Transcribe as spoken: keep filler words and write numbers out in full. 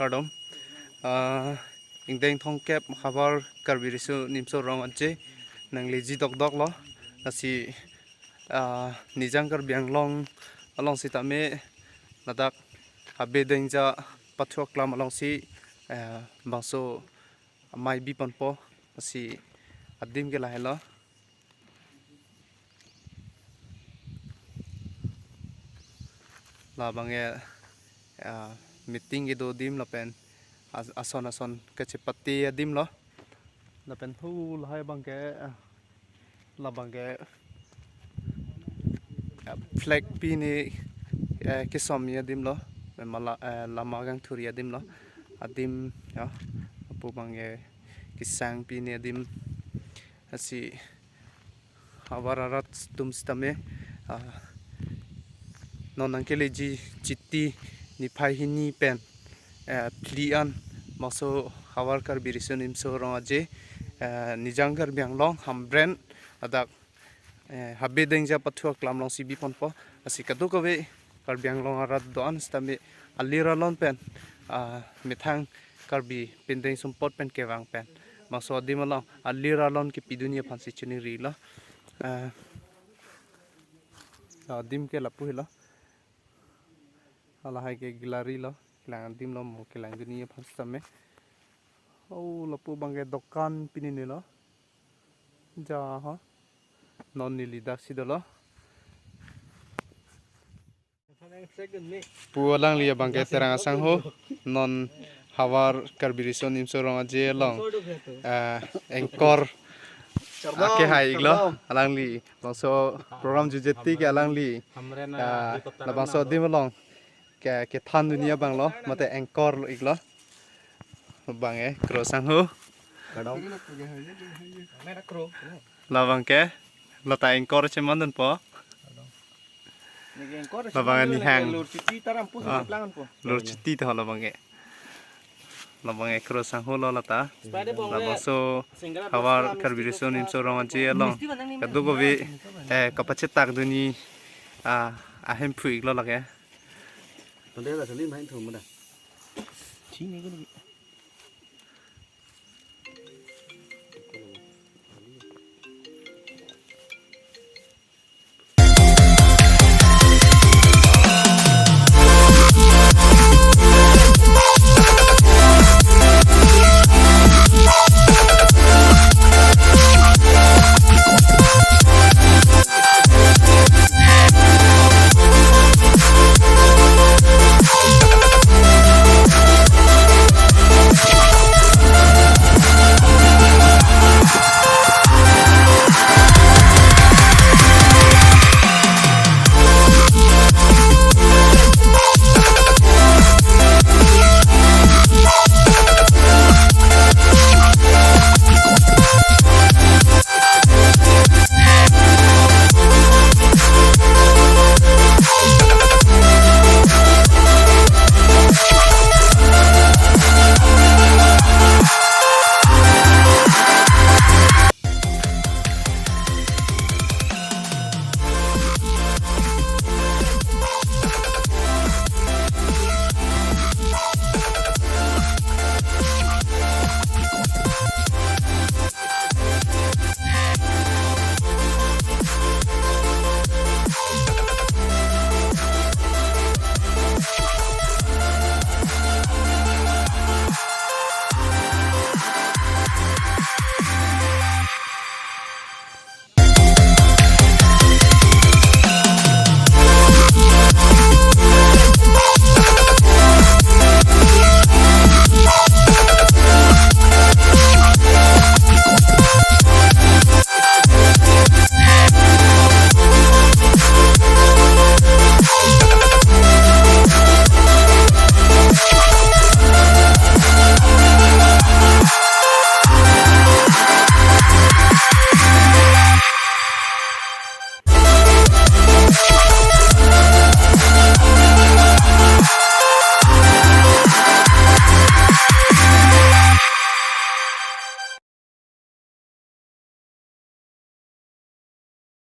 Kardom. Ah, ingdeng thomkep havar Karbi Riso Nimso Rong Aje nangleji dokdok lo. Lasi, ah, Nijang Karbi Anglong along sitame ladak Habe Dengja Pathu Aklam alongsi, eh, bangso amei biponpo, lasi adim ke lahelo. Labang ke, ah, meeting kedo adim lapen as-, ason ason kachepate adim lo. Lapen hu lahai abang ke, ah, labang ke, ah, flag pini, eh, kesom adim lo. Mala, eh, lama kangthuri adim lo. Adim, ya, lapu abang ke kesang pini adim. Lasi havar arat atum sitame, ah, non nangkeleji Chiti niphai hini pen, eh, phli an bangso havar Karbi Riso Nimso Rong Aje, eh, Nijang Karbi Anglong Hamren ladak, eh, Habe Dengja Pathu Aklam alongsi biponpo. Lasi kadokave Karbi Anglong arat do-an sitame alir alon pen, ah, methang Karbi pindeng sumpot pen kevang pen bangso adim along alir alon kepidunji aphansi chiningrilo. Ah, adim ke lapu helo. Halahai ke gallery lo, kelang adim lo, mo kelangdunji aphan sitame. Oh, lapu abang ke dokan pini nilo. Ja ho. Non neli daksi dolo. Pu alangli abang ke Terang Asangho, non havar Karbi Riso Nimso Rong Aje along, eh, anchor akehai iklo, alangli bangso program jutje tik alangli, ah, labangso adim along ke, kethandunji abang lo, mate anchor lo iklo. Abang ke Kro Sangho. Labang ke lata anchor chemandunpo. Labang ke Nihang. Lur Chiti taram pu. Ah. Lur Chiti to labang ke. Labang ke Kro Sangho lo lata. Labangso havar Karbi Riso Nimso Rong Aje along kadokave, eh, kapachetakdunji, ah, ahemphu iklo lake.